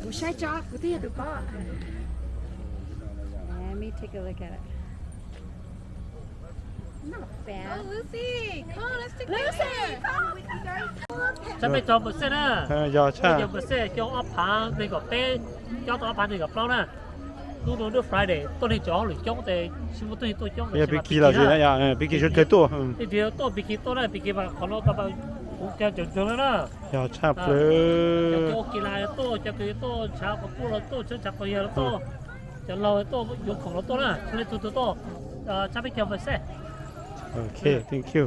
Kuv saib tso, kuv twb yog tus pom. Let me take a look at it. Not bad. Lucy, come. Sab peb caug percent na. Yog tshaj. Peb caug percent, xyoo ob phav nees nkaum peb, cob tau ob phav nees nkaum plaub na. Hnub no lub Friday tuaj neeg tseem hauj lwm coob tes tsis muaj tuaj neeg tuaj coob. Yog Piki los tsis, Piki sawv daws tuaj. Leej twg tuaj Piki tuaj na, Piki mas qhov no tau kuv kawg cov ntsoog na. Yog tshaj plaws. Cov kws ua kis las tuaj, cov kws tuaj ntshav quas puj los tuaj, ntshav quas yawg los tuaj, cov laug tuaj yuav khoom los tuaj na, txhua leej txhua tus tuaj. Sab peb caug percent. Ok, thank you.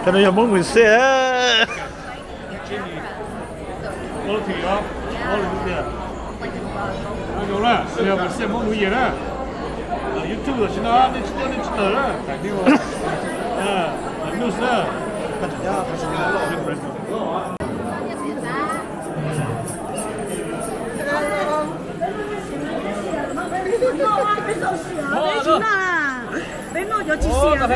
Cov no yog Hmoob Mus Xej. Mus Xej Hmoob Mus Yas na. YouTube los tsis no, nej tsis nyob nej tsis tawm na. Nus na. Peb noj cov tsis xiam na.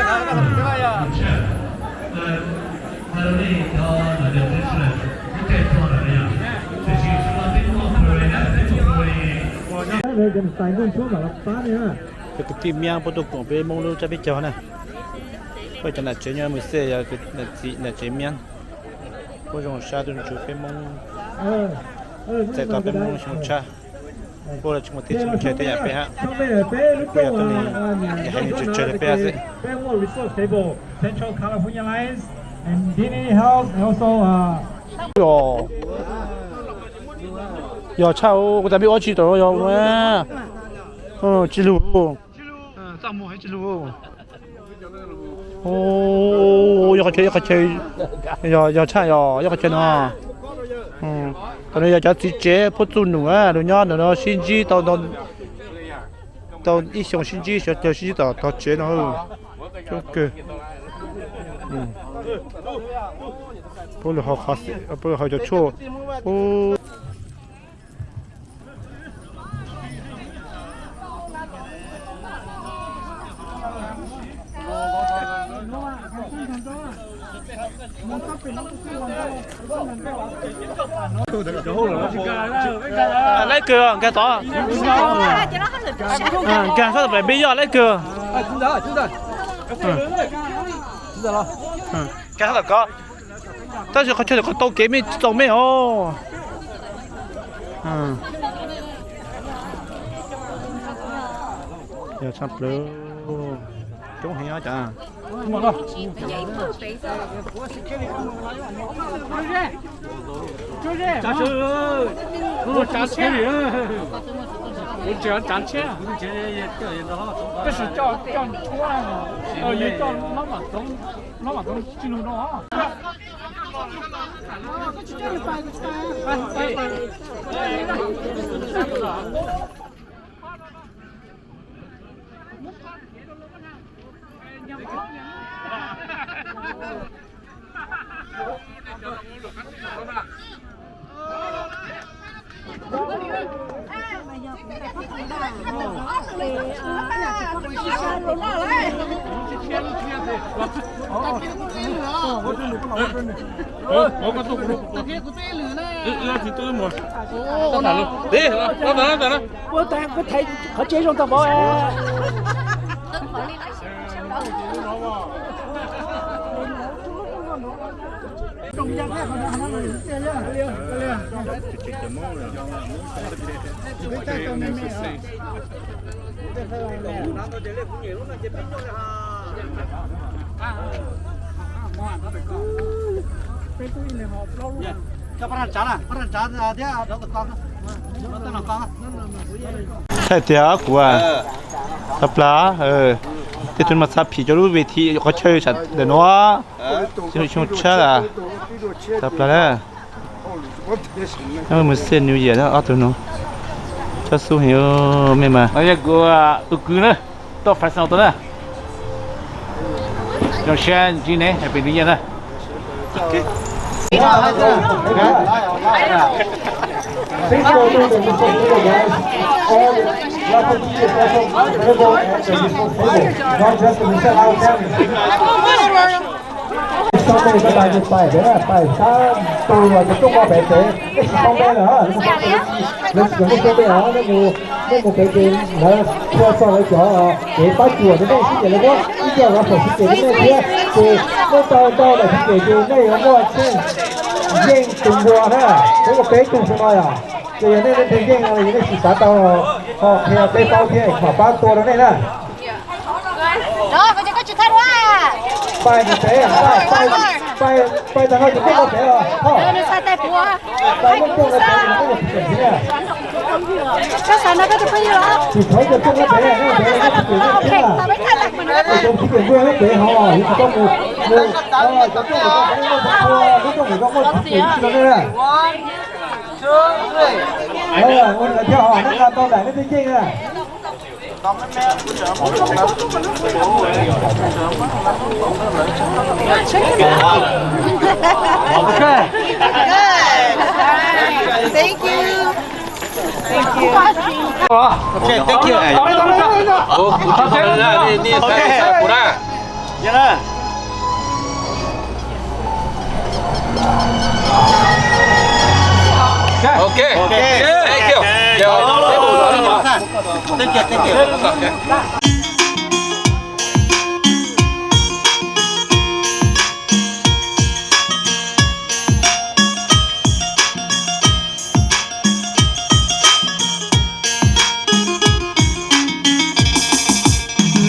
Cov kwv tij Miab puab tuaj koom peb Hmoob lub tsab peb caug na. Puab cov nam tsev nyob Mus Xej yog nam tsev Miab. Puab zoo sab tuaj ntsib peb Hmoob, txais tos peb Hmoob xyoo tshaj. Puab los tsis muaj teb tsis muaj chaw tej yam peb hab. Puab yog tuab neeg, yog haiv neeg tsawg tsawg li peb hab xwb. Yog tshaj, kuv tas peb ob tsis tawm yog tsis lug. Yog qhov chaw, yog qhov chaw, yog yog qhov chaw no. Tam no yog cov txiv tsev puab txuj num lug nyob ntawm no sib ntsib tau, tau ib xyoo sib ntsib, xyov caw sib ntsib tom tog tsev no. Coob kawg. Puab lug haus cov tshuaj. Laib kawg, nkag tod. Nkag sab tom peb yoj laib kawg. Nkag sab tom ko. Tab sis qhov chaw tom ko tau kev mej tsis txaus mej os. Yog tshaj plaws. Coob heev os cas. Qhov tsev zoo tag npaum. Thaij tiag kuv, tau plag, tej tug mas txha phim cov lub ves thi qhov chaw sam ntawm no, xyoo tshab las, tau plag na. Mus xej New Year ob tug no, tsob xub heev mej mas. Yog kuv tus kwv na, tuaj Fresno tuaj na. Zoo siab ntsib neb, Happy New Year na. Thank you, thank you, thank you, guys. All the referees, the officials, the available, and the responsible. Not just the Michelle Island family. Sab teb peb pais pais pem na, pais sab tus uas cov rooj vag pem pem, nej tsis paub peb lawm, nej mus pem, lawv tsis cov nej paub peb os, nej mus, nej mus pem ces lawv txhua txog lawv cov kev pab cuam rau nej xwb ces lawv muab ib co lawv foom sib cem rau nej thiab ces nej tau tau daim sib cem ces nej yuav muaj txheej yeej tus npua na, peb ua peb tug xwb no yom. Ces yog nej leej twg yeej no yog nej tsis xav tau ho qhia peb paub thiab mam pab tua rau nej na. Pais ntawm pem, pais tag no ces peb ua pem os. Pais lub rooj no pem, peb ua pem thiab. Tsis thov cov rooj no pem, pem ua pem thiab. Cov pem ua pem ho yus tsis tau mus, mus, cov rooj no pem ua pem, lub rooj no muaj pem no na. Ua lawm thiab ho, nej nqa tau daim nej twb yeej na. Thank you. Thank you. Okay, thank you. Okay. Thank you. Thank you, thank you.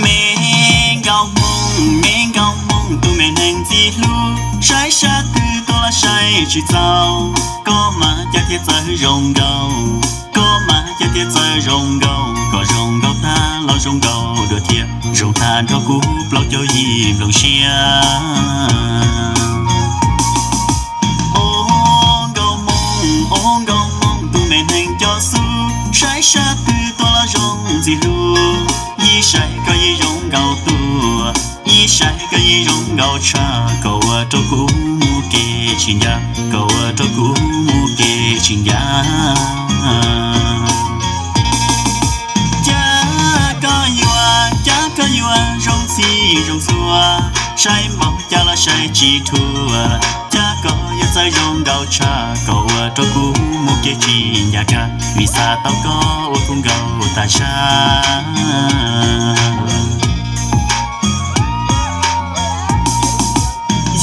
Me nkauj hmoob, me nkauj hmoob tus me neeg ntxim hlub, saib sab twg tuaj los saib tsis txaus. Koj mas cas thiaj txawj zoo nkaus, koj mas cas thiaj txawj zoo nkaus, koj zoo nkaus tag los zoo nkaus dua thiab, zoo tag nrho kuv plaub caug yim nplooj siab. Ob nkauj hmoob, ob nkauj hmoob tus me neeg cov xub, saib sab twg tuaj los zoo ntxim hlub. Ib saib koj yeej zoo nkaus tuaj, ib saib koj yeej zoo nkaus tshaj, koj ua rau kuv mus kev tsis ncaj, koj ua rau kuv mus kev tsis ncaj. Cas koj yuav, cas koj yuav zoo txhij zoo txhua, saib npaum cas los saib tsis thuam. Cas koj yuav txawj zoo nkaus tshaj, koj ua rau kuv mus kev tsis ncaj kag, vim xav tau koj ua kuv nkaus tas zaj.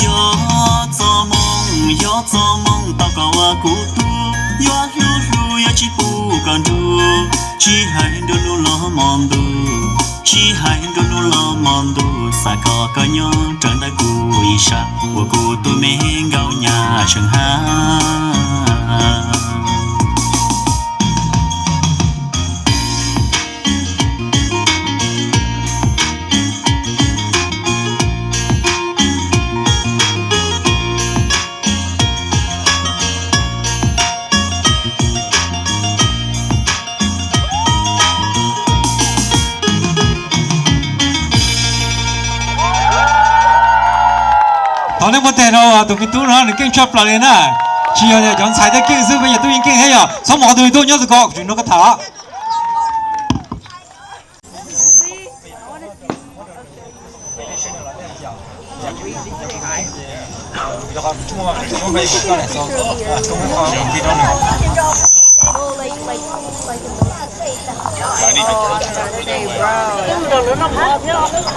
Yog txoj moo, yog txoj moo tau koj ua kuv tub, yuav hlub hlub yuav tsis pub koj nrug, tsis hais nruab hnub los hmo ntuj, tsis hais nruab hnub los hmo ntuj, xav kom koj nyob raws ntawm kuv ib sab, ua kuv tus me nkauj nyab tsheej hab. Thov nej muab tes rau tus me tub no, nws keej tshaj plaws li na. Tsis yog cov ntxhais tej keej xwb, peb yog tub yeej keej thiab yog. Txhob mos tus me tub, nyob tus ko kuv tsis nrog koj tham.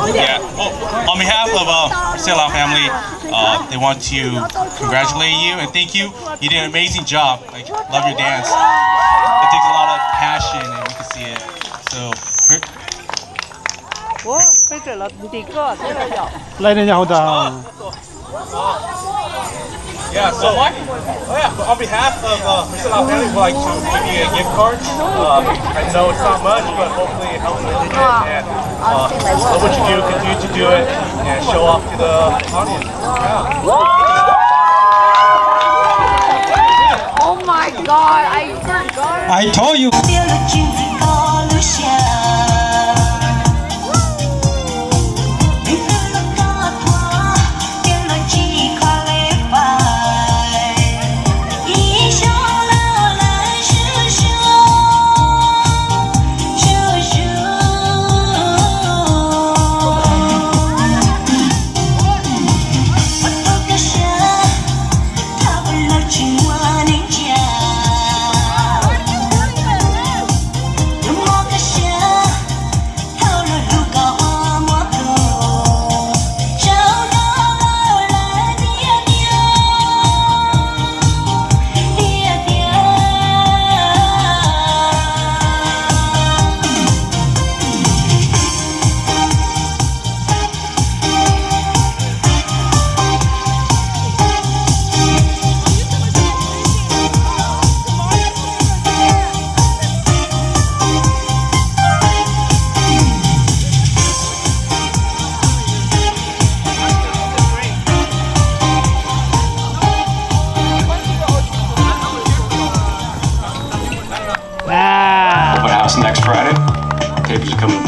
Yeah. Well, on behalf of uh, Marcelo family, uh, they want to congratulate you and thank you. You did an amazing job. Like, love your dance. It takes a lot of passion, and we can see it. So, Ua, peb tseem los ntim koj thiab yom. Lej nej nyob hauv ntag. Yeah, so, oh yeah, on behalf of uh, Marcelo family, we'd like to give you a gift card. Uh, I know it's not much, but hopefully it helps a little bit. And uh, love what you do, continue to do it, and show off to the audience. Yeah. Oh my God, I forgot. I told you. Yog koj mus